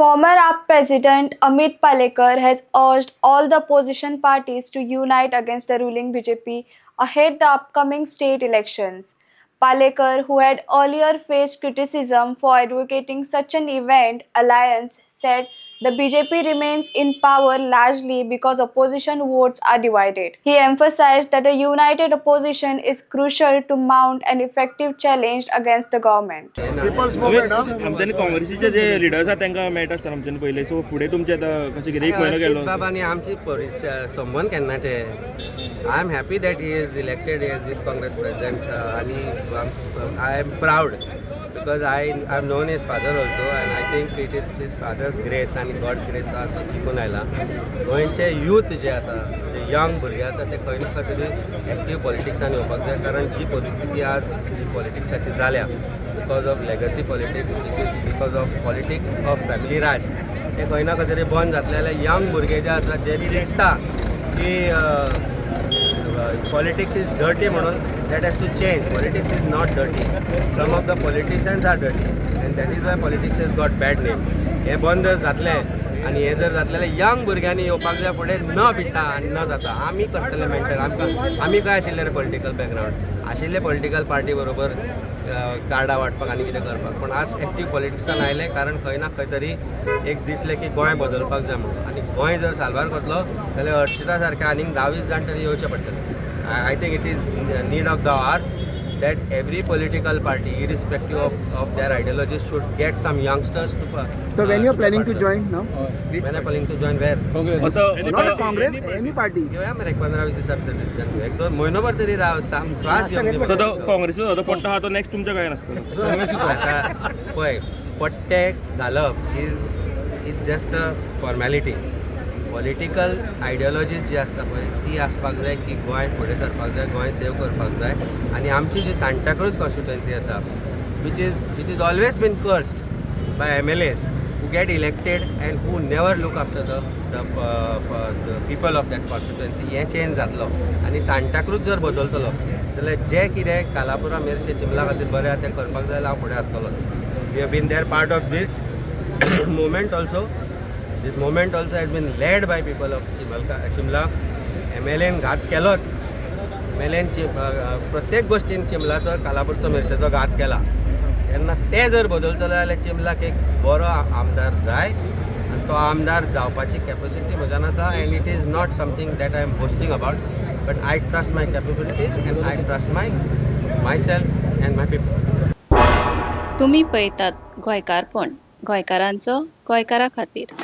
Former AAP President Amit Palekar has urged all the opposition parties to unite against the ruling BJP ahead the upcoming state elections. Palekar, who had earlier faced criticism for advocating such an event alliance, said the BJP remains in power largely because opposition votes are divided. He emphasized that a united opposition is crucial to mount an effective challenge against the government. People's movement हा. आमच्यानी काँग्रेसीचे जे leaders आसा तांकां मेळटा आसतना आमच्यानी पयले, so फुडें तुमचे आतां कशें कितें, एक म्हयनो गेलो. बाबा आनी आमची संबंद केन्नाचे. I am happy that he is elected as Youth Congress president आनी I am proud because I have known his father also and I think it is his father's grace आनी गॉड्स ग्रेस तो आतां जिखून आयला. गोंयचे youth जे आसा, जे young भुरगे आसा, ते खंय ना खंय तरी एक्टीव पॉलिटिक्सान येवपाक जाय, कारण जी परिस्थिती आज जी पॉलिटिक्साची जाल्या because of legacy politics, which is because of politics of family राज, ते खंय ना खंय तरी बंद जातले जाल्यार यंग भुरगे जे आसा, जे चिंतता की पॉलिटिक्स is dirty म्हणून, that has to change. Politics is not dirty. Some of the politicians are dirty and that is why politics has got bad name. हें बंद जातलें आनी हें जर जातलें जाल्यार यंग भुरग्यांनी येवपाक जाय फुडें, न भिता आनी न जाता. आमी करतले मेंटल. आमकां आमी काय आशिल्ले रे पॉलिटिकल बॅकग्रावंड आशिल्ले, पॉलिटिकल पार्टी बरोबर कार्डां वांटपाक आनी कितें करपाक, पूण आज एक्टीव पॉलिटिक्सान आयले कारण खंय ना खंय तरी एक दिसलें की गोंय बदलपाक जाय म्हणून. आनी गोंय जर साल्वार करतलो जाल्यार अर्चिता सारके आनीक 10-20 जाण तरी येवचे पडटले. I think it is need of the hour that every political party, irrespective of their ideologies, should get some youngsters to So when you are planning to join now? When I planning to join where? आतां Not a Congress, any party. घेवया मरे, एक 15-20 दिसां भितर decision घेवया. एक दोन म्हयनोभर तरी राव, श्वास घेवन दी. सो तो काँग्रेसीचो जो पट्टो आहा तो नेक्स्ट तुमच्या कडेन आसतलो? आता पळय, पट्टे घालप is just a formality. Political ideologies जी आसता पळय, ती आसपाक जाय की गोंय फुडें सरपाक जाय, गोंय सेव करपाक जाय. आनी आमची जी सांताक्रूज कॉन्स्टिट्युएन्सी आसा, which is always been cursed by MLAs who get elected and who never look after the people of that constituency, हें चेंज जातलो आनी सांताक्रूज जर बदलतलो जाल्यार जें कितें कालापुरा, मेरशे, चिमला खातीर बरें आहा तें करपाक जाय जाल्यार हांव फुडें आसतलोच. We have been there part of this movement also. This movement also has been led by people of चिमलका चिमला. एमएलएन घात केलोच. एमएलएन प्रत्येक गोश्टीन चिमलाचो, कालापूरचो, मेरशेचो घात केला. तेन्ना ते जर बदलतले जाल्यार चिमलाक एक बरो आमदार जाय आनी तो आमदार जावपाची कॅपॅसिटी म्हज्यान आसा and it is not something that I am boasting about, but I trust my capabilities and I trust myself and my people. तुमी पळयतात गोंयकारपण, गोंयकारांचो, गोंयकारा खातीर.